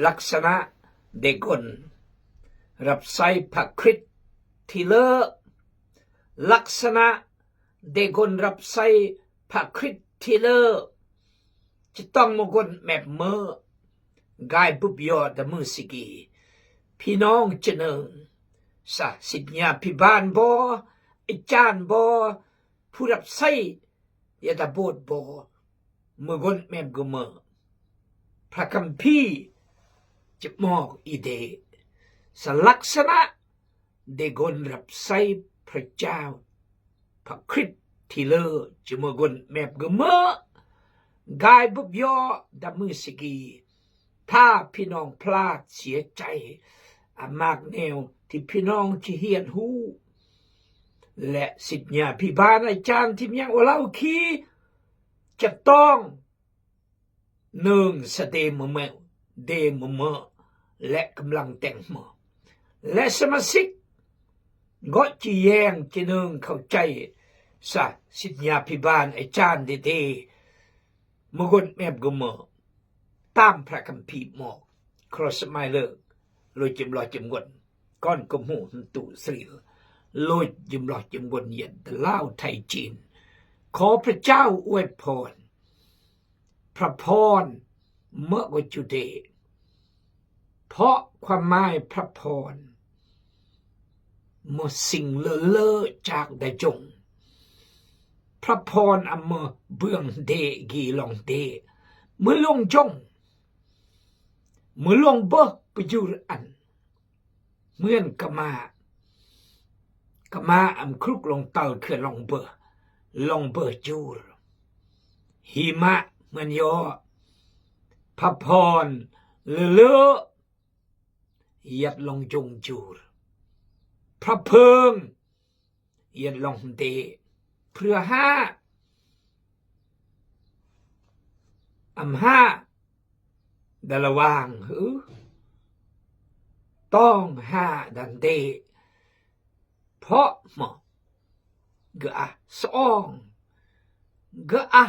ລັກສະນະເດກົນ ຮັບໃຊ້ພະຄຣິດທີ່ເລີ ລັກສະນະເດກົນ ຮັບໃຊ້ພະຄຣິດທີ່ເລີ ຈະຕ້ອງມາກົນແມບເມີ ກາຍບຸບຢໍດະມືສະກີ ພີ່ນ້ອງຈະເນີງ ສະສິດຍາພິບານບໍ ອາຈານບໍ ຜູ້ຮັບໃຊ້ ຍາດາໂບດບໍ ເມື່ອກົນແມບກະເມີ ພະຄຳພີຈະມອກອີເດ ສະລັກສະນະເດກົນ ຮັບໃຊ້ພະເຈົ້າ ພະຄຣິດທີ່ເລີ ຈະເມື່ອກົນແມບກະເມີ ກາຍບຸບຢໍດະມືສະກີ ຖ້າພີ່ນ້ອງພລາດເສຍໃຈ ອາມາກແນວທີ່ພີ່ນ້ອງຈະຮຽນຮູ້ ແລະ ສິດຍາພິບານອາຈານທີ່ຍັງໂອລາວຄີ ຈະຕ້ອງເນີງສະເດມະເມວ ເດມະເມີ ແລະ ກຳລັງແຕ່ງເມີ ແລະ ສະມາຊິກ ເງາະຈີແຍງຈີເນີງເຂົ້າໃຈ ສະສິດຍາພິບານອາຈານເດເດ ມະກົນແມບກະເມີ ຕາມພະຄຳພີໝໍ ຄຣອສມາຍເລີກ ໂລຍຈິມລໍຈິມກົນ ກ່ອນກະໝູ່ຫືນຕູສຣີລ ໂລຍຈິມລໍຈິມກົນ ເຢັນຕະລາວໄທຈີນ ຂໍພະເຈົ້າອວຍພອນ ພະພອນເມີກະຈູເດ ເພາະຄວາມໝາຍພະພອນ ເມີຊິງເລີເລີຈາກດາຈົງ ພະພອນອາເມີເບື້ອງເດກີລອງເດ ເມີຫຼວງຈົງ ເມີຫຼວງເບີປະຢູຣອັນ ເໝືອນກະມາ ກະມາອຳຄລຸກລອງເຕົາເຂື່ອນລອງເບີ ລອງເບີຈູຣ ຫິມະເໝືອນຍໍ ພະພອນເລີເລີ ຍັດລອງຈົງຈູຣ ພະເພີງ ຍັດລອງເດ ເພືອຫ້າ ອຳຫ້າ ດາລະຫວ່າງຫື ຕ້ອງຫ້າດັນເດ ເພາະໝໍ ກະອາ ສອງ ກະອາ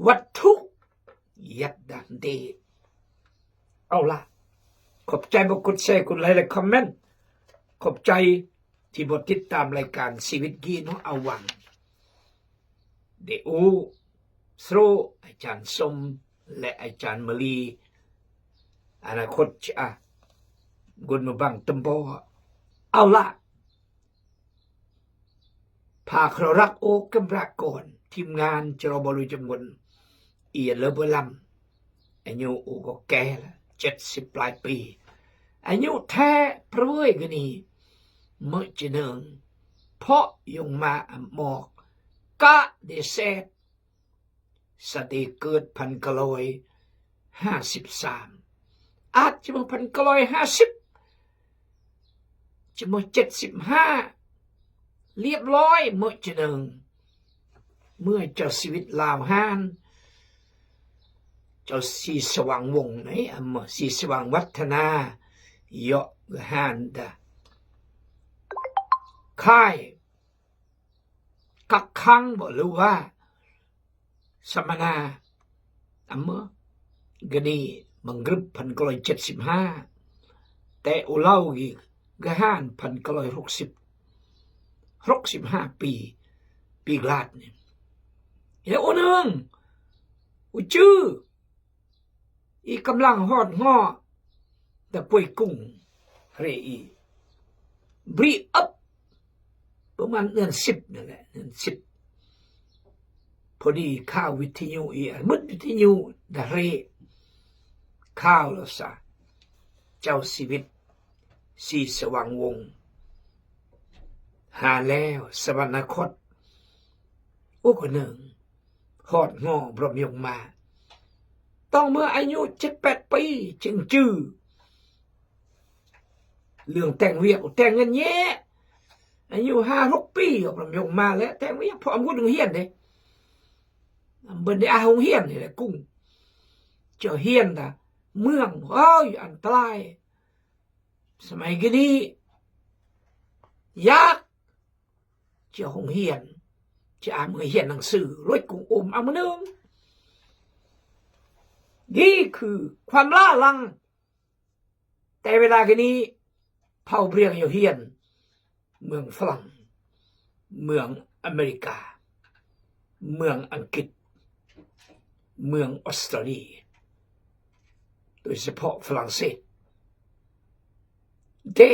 ວັດຖຸ ຍັດດັນເດ ເອົາລະ ຂອບໃຈບໍ່ກົດແຊ ກົດໄລ ແລະ ຄອມເມັນ ຂອບໃຈທີ່ບໍ່ຕິດຕາມລາຍການຊີວິດກີໂນອາວັງ ເດໂອ ໂຊ ອາຈານສົມ ແລະ ອາຈານມະລີ ອະນາຄົດຈະ ອາ ກຸນມະບັງຕຳບໍ ເອົາລະ ພາຄະເລົາະຮັກໂອກຳລາກອນ ທີມງານຈະລໍບໍລຸຈຳນວນ ເອຍເລີເບີລຳ ອາຍຸໂອກໍແກ່ລະ ເຈັດສິບປາຍປີ ອາຍຸແທ້ພຣະເວີຍກະນີ ເມີຈະເນີງ ເພາະຍົງມາອຳມອກ ກະເດແຊດ ສະເດເກີດພັນເກົ້າຮ້ອຍຫ້າສິບສາມ ອາດຈະເມື່ອພັນເກົ້າຮ້ອຍຫ້າສິບ ຈະເມື່ອເຈັດສິບຫ້າ ລຽບລ້ອຍ ເມີຈະເນີງ ເມື່ອເຈົ້າຊີວິດລາວຫ້ານ ເຈົ້າສີສະຫວ່າງວົງໃນອຳເມີສີສະຫວ່າງວັດທະນາ ເຍາະກະຫ້ານດາ ຄ້າຍ ກັກຂັງບໍ ຫຼືວ່າສຳມະນາ ອຳເມີກະນີ ມັງກຶບ ພັນເກົ້າຮ້ອຍເຈັດສິບຫ້າ ແຕ່ໂອລາວກີກະຫານ ພັນເກົ້າຮ້ອຍຫົກສິບ ຫົກສິບຫ້າປີ ປີກລາດນີ້ ແລ້ວໂອເນີງ ອຸຈື ອີກຳລັງຮອດເງາະ ຕະກວຍກຸງເຣອີ ບຣີອອບ ປະມານເດືອນສິບນັ້ນແຫຼະ ເດືອນສິບ ພໍດີຂ່າວວິທະຍຸອີ ອາ ໝົດວິທະຍຸດາເຣ ຂ່າວລາວສາ ເຈົ້າຊີວິດ ສີສະຫວ່າງວົງ ຫາແລ້ວ ສະຫວັນນະຄອດ ໂອກະເນີງ ຮອດງໍບຣມຍົງມາ ຕ້ອງເມື່ອອາຍຸເຈັດແປດປີຈຶ່ງຈື່ ເລື່ອງແຕ່ງວຽກ ແຕ່ງເງິນແຍະ ອາຍຸຫ້າຫົກປີ ອອກລຳຍົງມາແລ້ວ ແຕ່ງວຽກ ເພາະອຳກຸດໂຮງຮຽນເດ້ ເບິ່ນໄດ້ອາໂຮງຮຽນນີ້ແຫຼະກຸງ ເຈົ້າຮຽນນະ ເມືອງ ໂອ້ຍ ອັນຕະລາຍ ສະໄໝກີ້ນີ້ ຢາກ ເຈົ້າໂຮງຮຽນ ຈະອາເມືອຮຽນໜັງສື ລົດກຸງອຸມອາມື້ໜຶ່ງ ນີ້ຄືຄວາມລ້າຫຼັງ. ແຕ່ເວລານີ້ ເຜົ່າບຣຽງຢູ່ຮຽນເມືອງຝຣັ່ງ, ເມືອງອາເມລິກາ, ເມືອງອັງກິດ, ເມືອງອົດສະຕຣາລີ, ໂດຍສະເພາະຝຣັ່ງເສດ. ເດ້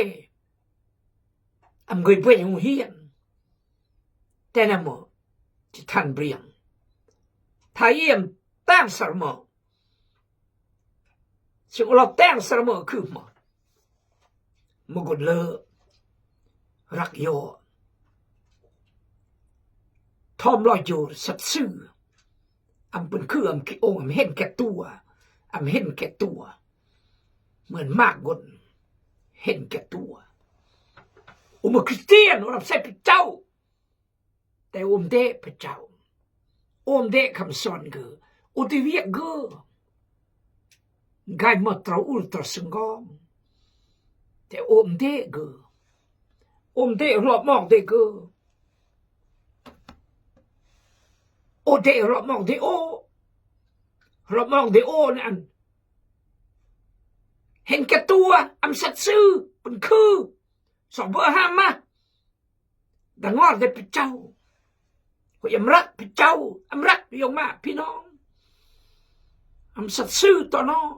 ອຳເຄີຍເປີດໂຮງຮຽນ ແຕ່ນະເມາະ ຈະທັນບຣຽງ ຖ້າອຽມຕາງສະເໝາະ ຊິອອກແຕ່ງສະເໝາະຄືມາ ມະກຸດເລີ ລັກຍໍ ທອມລໍໂຈ ສັດຊື່ ອຳເປັນຄື ອຳຂີ້ອົງ ອຳເຫັນແກ່ຕົວ ອຳເຫັນແກ່ຕົວ ເໝືອນໝາກກົນ ເຫັນແກ່ຕົວ ໂອມຄຣິສຕຽນ ຮັບໃຊ້ພະເຈົ້າ ແຕ່ໂອມເດພະເຈົ້າ ໂອມເດຄຳສອນເກີ ໂອຕິວຽກເກີ ກາຍມາຕຣາອຸລຕຣາສັງກອມ ແຕ່ໂອມເດເກີ ໂອມເດຮອບມອກເດເກີ ໂອເດຮອບມອກເດໂອ ຮອບມອກເດໂອນັ້ນ ເຫັນແກ່ຕົວ ອຳສັດຊື່ ເປັນຄື ສອບເບີຫ້າມມາ ດັງວ່າແຕ່ພະເຈົ້າ ຂ້ອຍອຳລັກພະເຈົ້າ ອຳລັກຢອງມາ ພີ່ນ້ອງ ອຳສັດຊື່ຕໍ່ນ້ອງ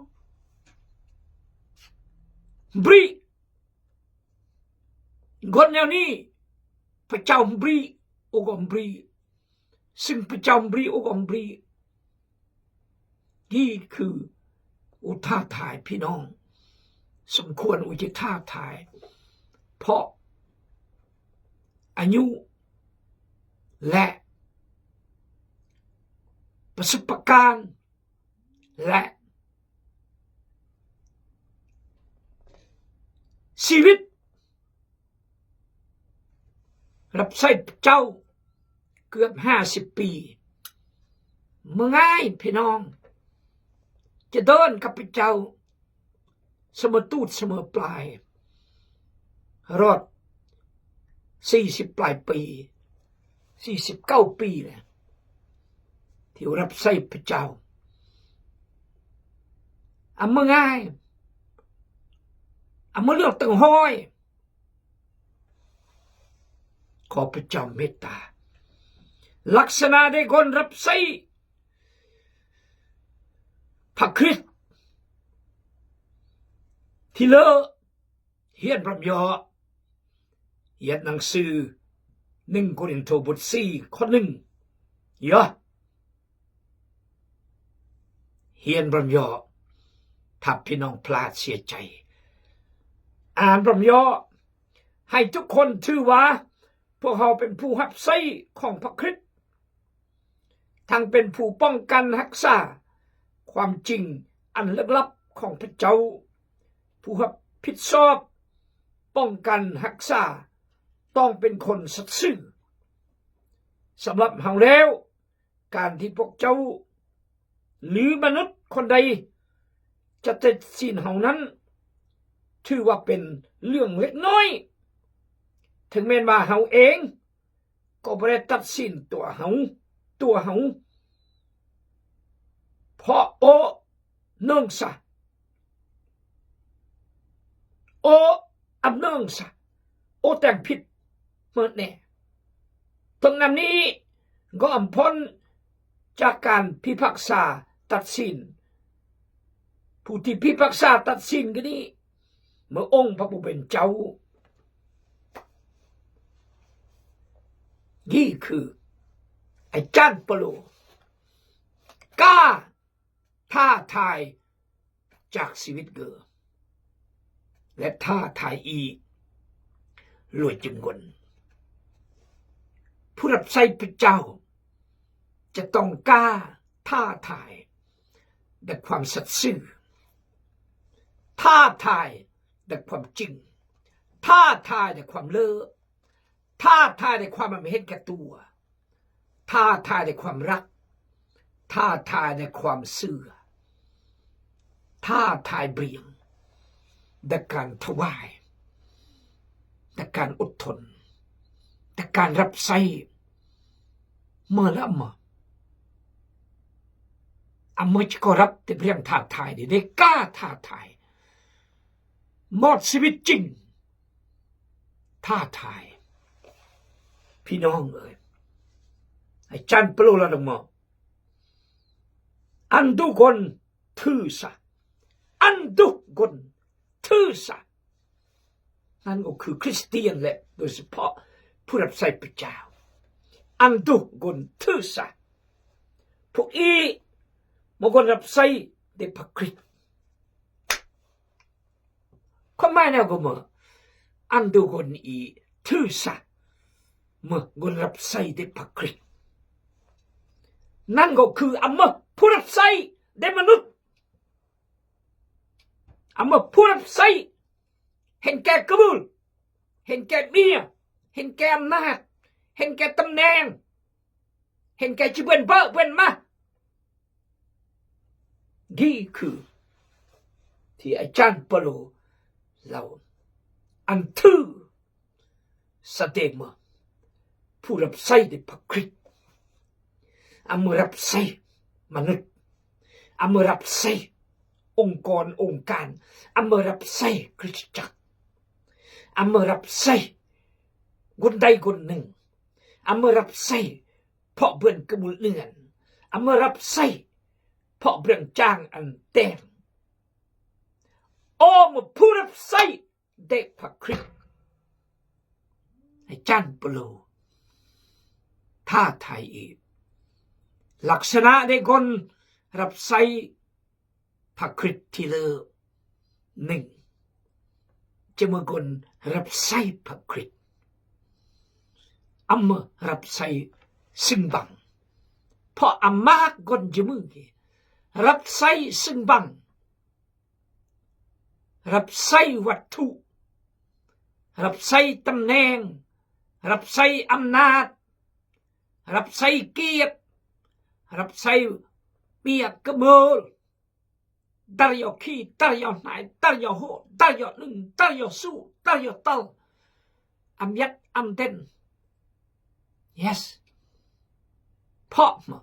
ບຣີ ຄົນແນວນີ້ ພະເຈົ້າບຣີ ໂອກໍບຣີ ຊຶ່ງພະເຈົ້າບຣີ ໂອກໍບຣີ ນີ້ຄື ອຸ ທ້າທາຍພີ່ນ້ອງ ສົມຄວນອຸຈະທ້າທາຍ ເພາະອາຍຸ ແລະ ປະສົບປະການ ແລະ ຊີວິດ ຮັບໃຊ້ພະເຈົ້າເກືອບຫ້າສິບປີ ບໍ່ງ່າຍພີ່ນ້ອງ ຈະເດີນກັບພະເຈົ້າສະເໝີຕູດສະເໝີປາຍ ຮອດສີ່ສິບປາຍປີ ສີ່ສິບເກົ້າປີແລ້ວ ທີ່ຮັບໃຊ້ພະເຈົ້າ ອຳມາງ່າຍ ອຳມາເລືອກຕັ້ງຮ້ອຍ ຂໍພະເຈົ້າເມດຕາ ລັກສະນະເດຄົນຮັບໃຊ້ພະຄຣິດ ທີ່ເລີ ຮຽນບຳຍໍ ຮຽນໜັງສື ໜຶ່ງໂກຣິນໂທ ບົດສີ່ ຂໍ້ໜຶ່ງ ເຍາະ ຮຽນບຳຍໍ ຖ້າພີ່ນ້ອງພລາດເສຍໃຈ ອ່ານບຳຍໍ ໃຫ້ທຸກຄົນຖືວ່າ ພວກເຮົາເປັນຜູ້ຮັບໃຊ້ຂອງພະຄຣິດ ທັງເປັນຜູ້ປ້ອງກັນຮັກສາຄວາມຈິງອັນເລິກລັບຂອງພະເຈົ້າ, ຜູ້ຮັບຜິດຊອບປ້ອງກັນຮັກສາ ຕ້ອງເປັນຄົນສັດຊື່. ສຳລັບເຮົາແລ້ວ, ການທີ່ພວກເຈົ້າ ຫຼື ມະນຸດຄົນໃດຈະຕັດສິນເຮົານັ້ນ ຖືວ່າເປັນເລື່ອງເລັກນ້ອຍ, ເຖິງແມ່ນວ່າເຮົາເອງ ກໍບໍ່ໄດ້ຕັດສິນຕົວເຮົາ, ຕົວເຮົາ, ເພາະ ໂອ້ ເນີງຊະ, ໂອ້ ອຳເນີງຊະ, ໂອ້ ແຕ່ງຜິດເໝິດແນ່. ເຖິງນຳນີ້ກໍອຳພົ້ນຈາກການພິພາກສາຕັດສິນ, ຜູ້ທີ່ພິພາກສາຕັດສິນກໍນີ້ ເມື່ອອົງພະຜູ້ເປັນເຈົ້າ. ນີ້ຄືອາຈານເປາໂລ ກ້າທ້າທາຍຈາກຊີວິດເກີ ແລະ ທ້າທາຍອີກຫຼວຍຈຶ່ງກົນ. ຜູ້ຮັບໃຊ້ພະເຈົ້າຈະຕ້ອງກ້າທ້າທາຍດ້ວຍຄວາມສັດຊື່, ທ້າທາຍດ້ວຍຄວາມຈິງ, ທ້າທາຍດ້ວຍຄວາມເລີ, ທ້າທາຍດ້ວຍຄວາມເຫັນແກ່ຕົວ, ທ້າທາຍດ້ວຍຄວາມຮັກ, ທ້າທາຍດ້ວຍຄວາມເຊື່ອ, ທ້າທາຍບຽງດ້ວຍການຖວາຍ, ດ້ວຍການອົດທົນ, ດ້ວຍການຮັບໃຊ້. ເມື່ອລະມາ ອາເມລິກາລັດໄດ້ພຽງທ້າທາຍ ໄດ້ກ້າທ້າທາຍ ມອດຊີວິດຈິງ ທ້າທາຍ. ພີ່ນ້ອງເອີຍ, ອາຈານເປໂລລາວມາ Andugon Tusa, Andugon Tusa. ນັ້ນກໍຄືຄຣິສຕຽນ ແລະ ໂດຍສະເພາະຜູ້ຮັບໃຊ້ພະເຈົ້າ. Andugon Tusa. ພວກອີ່ບໍ່ຄວນຮັບໃຊ້ແຕ່ພະຄຣິດ. ຄວາມໝາຍແນວກໍເມື່ອ Andugon i Tusa, ເມື່ອຄົນຮັບໃຊ້ແຕ່ພະຄຣິດ. ນັ້ນກໍຄືອາເມ ຜູ້ຮັບໃຊ້ແຕ່ມະນຸດ. ອາເມ ຜູ້ຮັບໃຊ້ ເຫັນແກ່ກະບູນ ເຫັນແກ່ເມຍ ເຫັນແກ່ອຳນາດ ເຫັນແກ່ຕຳແໜ່ງ ເຫັນແກ່ຈະເບື່ອນເບີເບື່ອນມາ. ນີ້ຄືທີ່ອາຈານເປໂລລາວ ອັນຖື ສະເຕມ ຜູ້ຮັບໃຊ້ແຕ່ພະຄຣິດ, ອາເມ ຮັບໃຊ້ມະນຸດ, ອາເມ ຮັບໃຊ້ອົງກອນອົງການ, ອາເມ ຮັບໃຊ້ຄຣິສຕະຈັກ, ອາເມ ຮັບໃຊ້ຄົນໃດຄົນໜຶ່ງ, ອາເມ ຮັບໃຊ້ເພາະເພື່ອນກະບຸນເນືອນ, ອາເມ ຮັບໃຊ້ເພາະເບື້ອງຈ້າງອັນແຕ່ງ. ໂອ ເມື່ອຜູ້ຮັບໃຊ້ ເດພະຄຣິດ, ອາຈານເປໂລທ້າທາຍອີກ. ລັກສະນະເດຄົນຮັບໃຊ້ພະຄຣິດທີ່ເລີ ໜຶ່ງ ຈະເມື່ອຄົນຮັບໃຊ້ພະຄຣິດ, ອາເມ ຮັບໃຊ້ຊຶ່ງບັງ, ເພາະອາມາກຄົນຈະເມື່ອຮັບໃຊ້ຊຶ່ງບັງ. ຮັບໃຊ້ວັດຖຸ, ຮັບໃຊ້ຕຳແໜ່ງ, ຮັບໃຊ້ອຳນາດ, ຮັບໃຊ້ກຽດ, ຮັບໃຊ້ເມຍກະໂມລ, ດາຢໍຄີ, ດາຢໍນາຍ, ດາຢໍໂຮ, ດາຢໍໜຶ່ງ, ດາຢໍຊູ, ດາຢໍຕອນ, ອຳຍັດອຳເດັນ. Yes. ເພາະມາ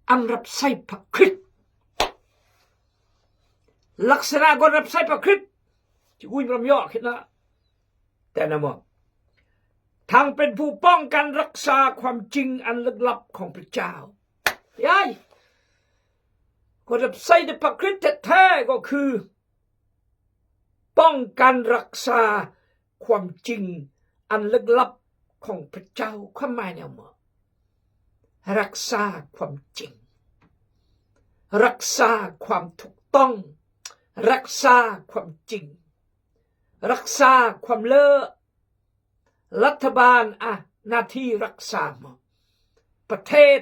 ອຳຮັບໃຊ້ພະຄຣິດ. ລັກສະນະຄົນຮັບໃຊ້ພະຄຣິດ ຈະອຸຍບຣຳຍໍ້ຂຶ້ນນະ ແຕ່ນະມອງ ທັງເປັນຜູ້ປ້ອງກັນຮັກສາຄວາມຈິງອັນລຶກລັບຂອງພະເຈົ້າ. ຍາຍ ຄົນຮັບໃຊ້ໃນພະຄຣິດແທ້ໆ ກໍຄື ປ້ອງກັນຮັກສາຄວາມຈິງອັນລຶກລັບຂອງພະເຈົ້າ. ຄວາມໝາຍແນວເໝາະ ຮັກສາຄວາມຈິງ, ຮັກສາຄວາມຖືກຕ້ອງ, ຮັກສາຄວາມຈິງ, ຮັກສາຄວາມເລີ. ລັດຖະບານ ອະ ໜ້າທີ່ຮັກສາເໝາະ ປະເທດ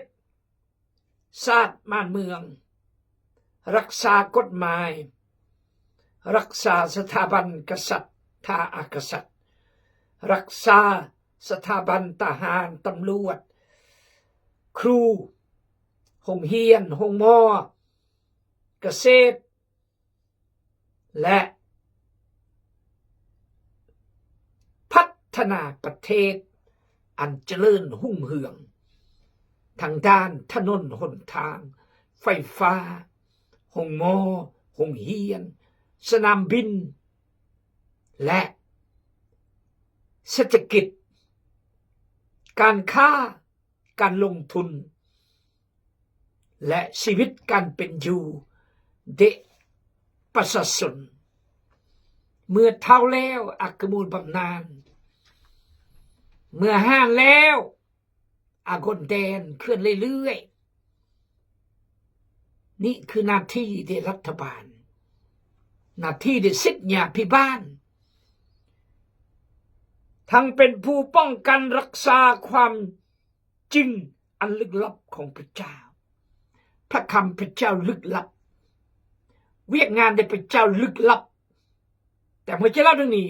ຊາດບ້ານເມືອງ, ຮັກສາກົດໝາຍ, ຮັກສາສະຖາບັນກະສັດ, ທ່າອາກະສັດ, ຮັກສາສະຖາບັນທະຫານ, ຕຳຫຼວດ, ຄູ, ໂຮງຮຽນ, ໂຮງໝໍ, ກະເສດ ແລະ ພັດທະນາປະເທດອັນຈະເລີນຮຸ່ງເຮືອງ ທາງດ້ານຖະໜົນຫົນທາງ, ໄຟຟ້າ, ໂຮງໝໍ, ໂຮງຮຽນ, ສະໜາມບິນ ແລະ ເສດຖະກິດ, ການຄ້າ, ການລົງທຶນ ແລະ ຊີວິດການເປັນຢູ່ເດະປະຊາຊົນ. ເມື່ອເຖົ້າແລ້ວອາກະມູນບຳນານ, ເມື່ອຫ້ານແລ້ວອາກົນແດນເຄື່ອນເລື້ອຍໆ. ນີ້ຄືໜ້າທີ່ເດະລັດຖະບານ, ໜ້າທີ່ເດະສິດຍາພິບານ, ທັງເປັນຜູ້ປ້ອງກັນຮັກສາຄວາມ ຈິງອັນລຶກລັບຂອງພະເຈົ້າ. ພະຄຳພະເຈົ້າລຶກລັບ, ວຽກງານໃນພະເຈົ້າລຶກລັບ. ແຕ່ເມື່ອຈະເລົ່າເລື່ອງນີ້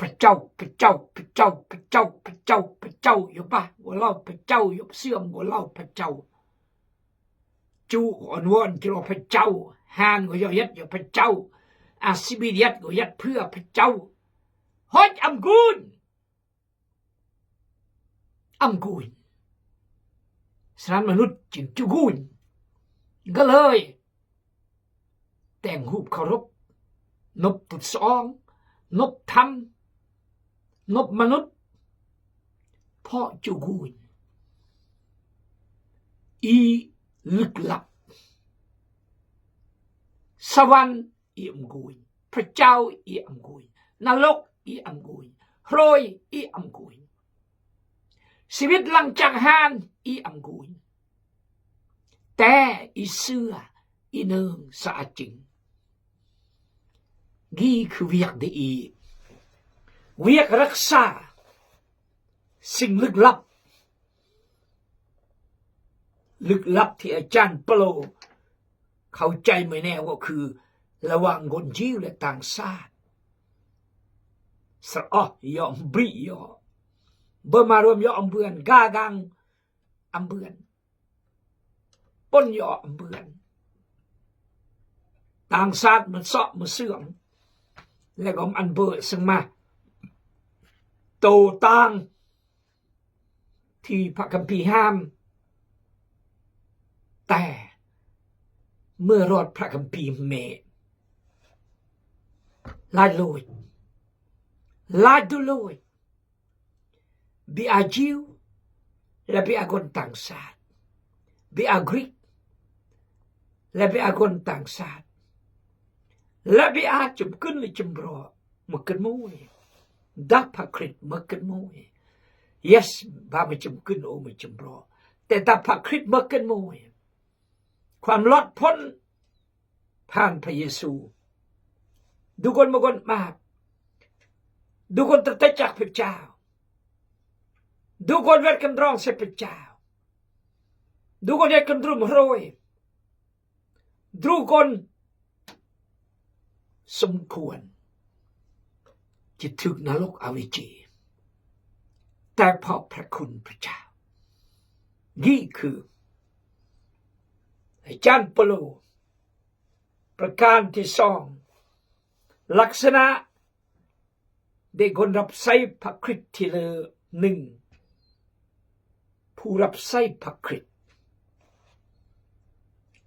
ພະເຈົ້າ, ພະເຈົ້າ, ພະເຈົ້າ, ພະເຈົ້າ, ພະເຈົ້າ, ພະເຈົ້າ, ຢູ່ປະ, ບໍ່ເລົ່າພະເຈົ້າ, ຢູ່ເຊື່ອມ, ບໍ່ເລົ່າພະເຈົ້າ. ຈູກໍອ້ອນວອນ, ຈະເວົ້າພະເຈົ້າ, ຮ້ານກໍຢາກເຮັດ, ຢາກພະເຈົ້າ, ອາຊີບເຮັດກໍເຮັດເພື່ອພະເຈົ້າ. Hoi, I'm good. I'm going. ສະນັ້ນມະນຸດຈຶ່ງຈຸກຸຍ ກໍເລີຍແຕ່ງຮູບເຄົາລົບ ນົບຕຸດສອງ ນົບທຳ ນົບມະນຸດ ເພາະຈຸກຸຍ ອີລຶກລັບ ສະຫວັນ ອີອຳກຸຍ ພຣະເຈົ້າ ອີອຳກຸຍ ນະລົກ ອີອຳກຸຍ ໂຮຍ ອີອຳກຸຍ ຊີວິດຫຼັງຈາກຫານ ອີອຳກຸຍ ແຕ່ອີເຊື່ອ ອີເນີງ ສະອາດຈິງ. ນີ້ຄືວຽກດີອີ ວຽກຮັກສາສິ່ງລຶກລັບ ລຶກລັບທີ່ອາຈານປາໂລ ເຂົ້າໃຈມື້ແນວກໍຄືລະຫວ່າງຄົນຢິວ ແລະ ຕ່າງຊາດ ສະອອຍອມບຣິຍອ ເບີມາລວມຍອອມເບືອນ ກາກັງອຳເບືອນ ປົນຍອອຳເບືອນ ຕ່າງຊາດມາເຊາະມາເຊື່ອມ ແລະ ກໍອັນເບີເຊິ່ງມາ ໂຕຕ່າງ ທີ່ພະຄຳພີຫ້າມ ແຕ່ເມື່ອຮອດພະຄຳພີແມ່ ຫຼາຍໂລຍ ຫຼາຍດູໂລຍ ເບຍອາຢິວ ແລະ ເບຍອາຄົນຕ່າງຊາດ ເບຍອາກຣີກ ແລະ ເບຍອາຄົນຕ່າງຊາດ ແລະ ເບຍອາຈຸມກຶນ ແລະ ຈຸມເຣາະ ມາເກີດໂມຍ ດັບພະຄຣິດມາເກີດໂມຍ Yes ບາມາຈຸມກຶນ ໂອມາຈຸມເຣາະ ແຕ່ດັບພະຄຣິດມາເກີດໂມຍ ຄວາມລອດພົ້ນ ຜ່ານພະເຢຊູ ດູຄົນມາກົນບາບ ດູຄົນຕະເຕະຈາກພະເຈົ້າ ດູຄົນເວັດກຳດອງໃສ່ພະເຈົ້າ ດູຄົນເຮັດກຳດຸມໂຮຍ ດູຄົນສົມຄວນ ຈະຖືກນະລົກອະເວຈີ ແຕ່ເພາະພະຄຸນພະເຈົ້າ ນີ້ຄືອາຈານປາໂລ ປະການທີສອງ ລັກສະນະ ເດັກຄົນຮັບໃຊ້ພະຄຣິດທີ່ເລີ ໜຶ່ງ ຜູ້ຮັບໃຊ້ພະຄຣິດ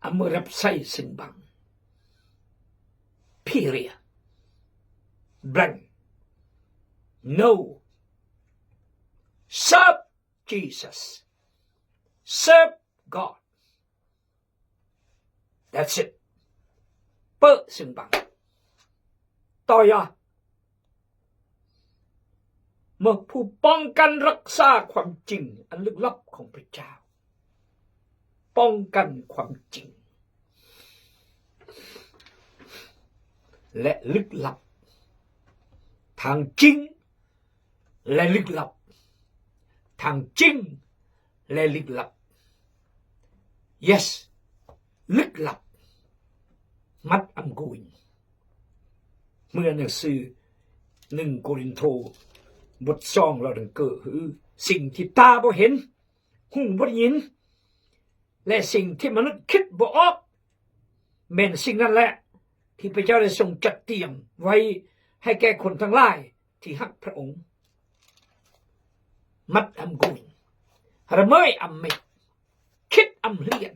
ອາເມຮັບໃຊ້ເຊິ່ງບັງ Period Blank No Serve Jesus Serve God That's it ເປີເຊິ່ງບັງ ຕໍ່ຍາ ເມື່ອຜູ້ປ້ອງກັນຮັກສາຄວາມຈິງອັນລຶກລັບຂອງພະເຈົ້າ ປ້ອງກັນຄວາມຈິງ ແລະ ລຶກລັບ ທັງຈິງ ແລະ ລຶກລັບ ທັງຈິງ ແລະ ລຶກລັບ Yes ລຶກລັບ ມັດອຳກຸຍ ເມື່ອໜັງສືໜຶ່ງໂກລິນໂທ ບົດສອງ ລາວດັງເກີ ຄືສິ່ງທີ່ຕາບໍ່ເຫັນ ຫູບໍ່ໄດ້ຍິນ ແລະ ສິ່ງທີ່ມະນຸດຄິດບໍ່ອອກ ແມ່ນສິ່ງນັ້ນແຫຼະ ທີ່ພະເຈົ້າໄດ້ຊົງຈັດຕຽມໄວ້ໃຫ້ແກ່ຄົນທັງຫຼາຍທີ່ຮັກພະອົງ. ມັດອຳກຸຍ ລະເມີຍອຳເມັກ ຄິດອຳລຽນ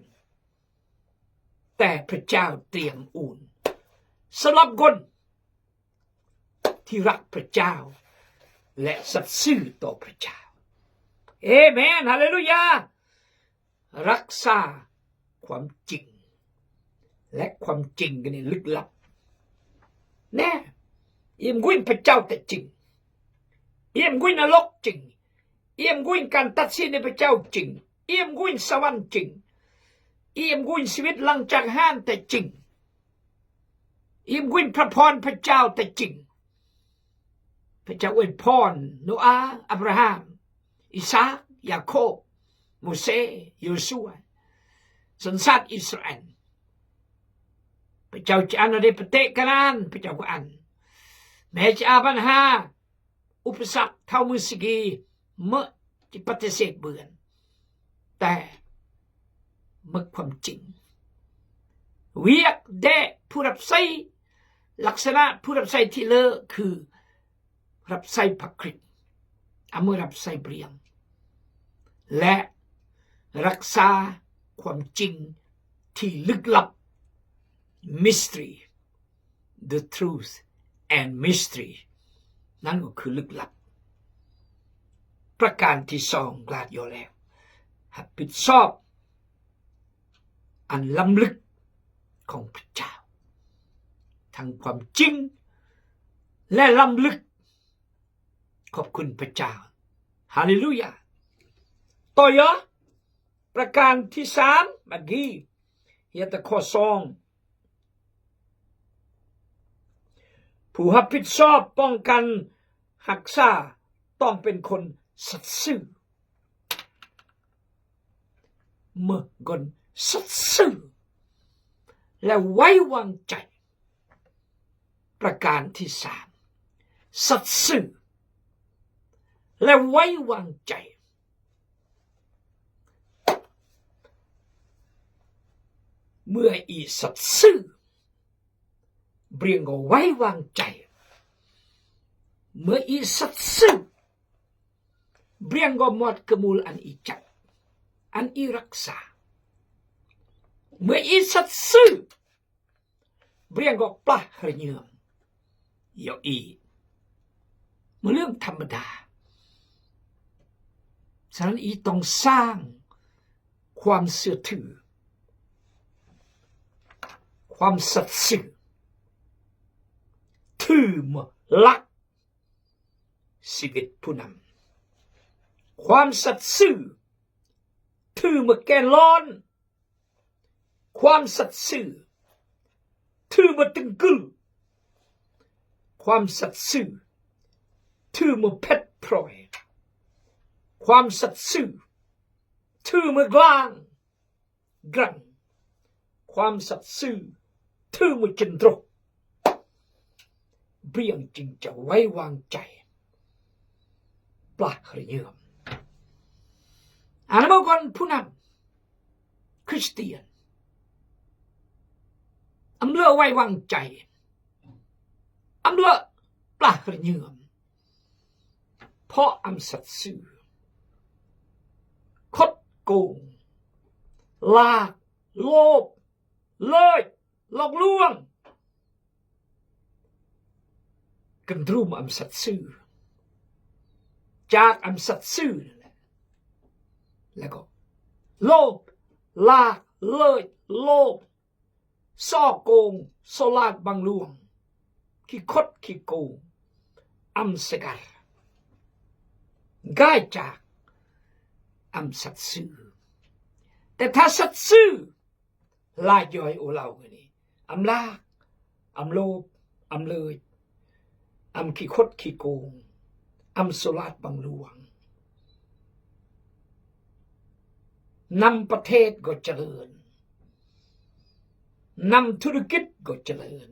ແຕ່ພະເຈົ້າຕຽມອູນ ສຳລັບຄົນ ທີ່ຮັກພະເຈົ້າ ແລະ ສັດຊື່ຕໍ່ພະເຈົ້າ. ເອເມນ ຮາເລລູຢາ! ຮັກສາຄວາມຈິງ ແລະ ຄວາມຈິງກໍນີ້ລຶກລັບ. ແນ່, ອີມກຸຍພະເຈົ້າແທ້ຈິງ, ອີມກຸຍນະລົກຈິງ, ອີມກຸຍການຕັດສິນໃນພະເຈົ້າຈິງ, ອີມກຸຍສະຫວັນຈິງ, ອີມກຸຍຊີວິດຫຼັງຈາກຫານແທ້ຈິງ. ອີມກຸຍພະພອນພະເຈົ້າແທ້ຈິງ. ພະເຈົ້າອວຍພອນໂນອາ, ອາບຣາຮາມ, ອີສາກ, ຢາໂຄບ, ໂມເຊ, ໂຢຊວ, ຊົນຊາດອິດສະຣາແອນ. ພະເຈົ້າຈະອັນອາເດປະເຕະກະນານ, ພະເຈົ້າກໍອັນ. ແມ້ຈະອາບັນຫາ ອຸປະສັກເທົ່າມືສະກີ ເມາະຈະປະຕິເສດເບືອນ, ແຕ່ມັກຄວາມຈິງ. ວຽກແດ່ຜູ້ຮັບໃຊ້, ລັກສະນະຜູ້ຮັບໃຊ້ທີ່ເລີຄືຮັບໃຊ້ພະຄຣິດ, ອາເມີຮັບໃຊ້ບຣຽງ ແລະ ລັກສາຄວາມຈິງທີ່ລຶກລັບ mystery, the truth and mystery ນັ້ນກໍຄືລຶກລັບ. ປະການທີສອງ ກາດຢໍແລ້ວ ຮັບຜິດຊອບອັນລ້ຳເລິກຂອງພະເຈົ້າ, ທັງຄວາມຈິງ ແລະ ລ້ຳເລິກ. ຂອບຄຸນພະເຈົ້າ. ຮາເລລູຢາ. ຕໍ່ຢາ ປະການທີສາມ ບັດນີ້ ຮຽນແຕ່ຂໍ້ສອງ. ຜູ້ຮັບຜິດຊອບປ້ອງກັນຮັກສາຕ້ອງເປັນຄົນສັດຊື່. ເມື່ອຄົນສັດຊື່ ແລະ ໄວ້ວາງໃຈ. ປະການທີສາມ ສັດຊື່ ແລະ ໄວ້ວາງໃຈ. ເມື່ອອີສັດຊື່ ບຽງກໍໄວ້ວາງໃຈ. ເມື່ອອີສັດຊື່ ບຽງກໍມອດກະມູລອັນອີຈັກ ອັນອີຮັກສາ. ເມື່ອອີສັດຊື່ ບຽງກໍປາຮະຍືມ ຢໍອີ ມັນເລື່ອງທຳມະດາ. ສະນັ້ນ ອີຕ້ອງສ້າງຄວາມເຊື່ອຖື, ຄວາມສັດຊື່ ຖືມາຫຼັກຊີວິດຜູ້ນຳ. ຄວາມສັດຊື່ ຖືມາແກ່ນລອນ. ຄວາມສັດຊື່ ຖືມາຕຶງກຶນ. ຄວາມສັດຊື່ ຖືມາເພັດພຣອຍ. ຄວາມສັດຊື່ ຖືມາກລາງກຣັງ. ຄວາມສັດຊື່ ຖືມາຈິນໂດຣ. ບຽງຈຶ່ງຈະໄວ້ວາງໃຈ ປາຮະຍືມ. ອັນນຳມາກ່ອນ ຜູ້ນຳຄຣິສຕຽນ ອຳເລີໄວ້ວາງໃຈ, ອຳເລີປາຮະຍືມ, ເພາະອຳສັດຊື່, ຄົດໂກງ, ລາກ, ໂລບ, ເລີຍ, ຫຼອກລວງ, ກຶນດຣູມອຳສັດຊື່, ຈາກອຳສັດຊື່ນັ້ນແຫຼະ, ແລ້ວກໍໂລບ, ລາກ, ເລີຍ, ໂລບ, ສໍ້ໂກງ, ສໍ້ລາດບັງຫຼວງ, ຂີ້ຄົດຂີ້ໂກງ, ອຳສະກັດ, ກາຍຈາກອຳສັດຊື່. ແຕ່ຖ້າສັດຊື່ ລາຍຍ່ອຍໂອເລົ່ານີ້ ອຳລາກ, ອຳໂລບ, ອຳເລີຍ, ອຳຂີ້ຄົດຂີ້ໂກງ, ອຳສໍ້ລາດບັງຫຼວງ, ນຳປະເທດກໍຈະເລີນ, ນຳທຸລະກິດກໍຈະເລີນ,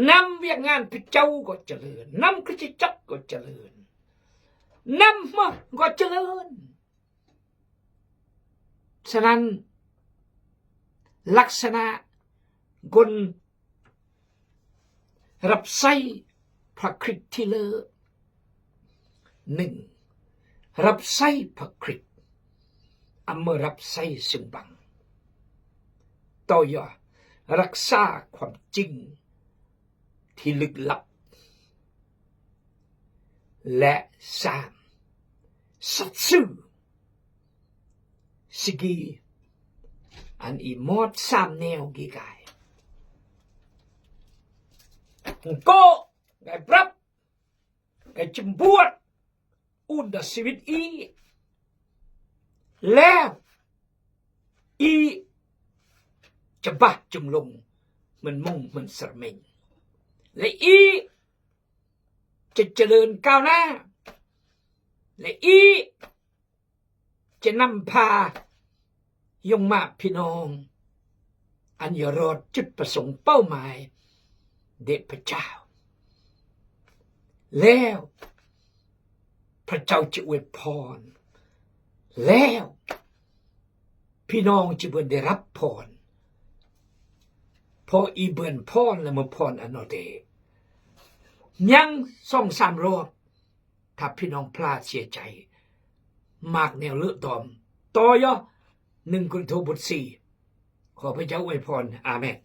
ນຳວຽກງານພະເຈົ້າກໍຈະເລີນ, ນຳຄຣິສຕະຈັກກໍຈະເລີນ, ນຳມາກໍຈະເລີນ. ສະນັ້ນ ລັກສະນະຄົນຮັບໃຊ້ພະຄຣິດທີ່ເລີ, ໜຶ່ງ ຮັບໃຊ້ພະຄຣິດ, ອຳມາຮັບໃຊ້ເຊິ່ງບັງ. ຕໍ່ຢ່າ ຮັກສາຄວາມຈິງ ທີ່ລຶກລັບ ແລະ ສາມ ສັດຊື່ ຊິກີ ອັນອີມອດສາມແນວກີກາຍ ໂກ ກາຍບລັບ ກາຍຈິມບວດ ອຸນດາຊີວິດອີ ແລ້ວອີຈະບາດຈຸມລົງ ມັນມົງ ມັນສະເມັງ ແລະ ອີຈະຈະເລີນກ້າວໜ້າ ແລະ ອີຈະນຳພາຍົງມາພີ່ນ້ອງ ອັນຢາກຮອດຈຸດປະສົງເປົ້າໝາຍເດ ພະເຈົ້າ. ແລ້ວພະເຈົ້າຈະອວຍພອນ, ແລ້ວພີ່ນ້ອງຈະເບິ່ງໄດ້ຮັບພອນ, ເພາະອີເບິ່ງພອນ ແລະ ມາພອນອັນນອເດ ຍັງສອງສາມຮອບ. ຖ້າພີ່ນ້ອງພລາດເສຍໃຈ ໝາກແນວເລີດດອມ ຕໍ່ຢໍ ໜຶ່ງໂກຣິນໂທ ບົດສີ່. ຂໍພະເຈົ້າອວຍພອນ. ອາເມນ.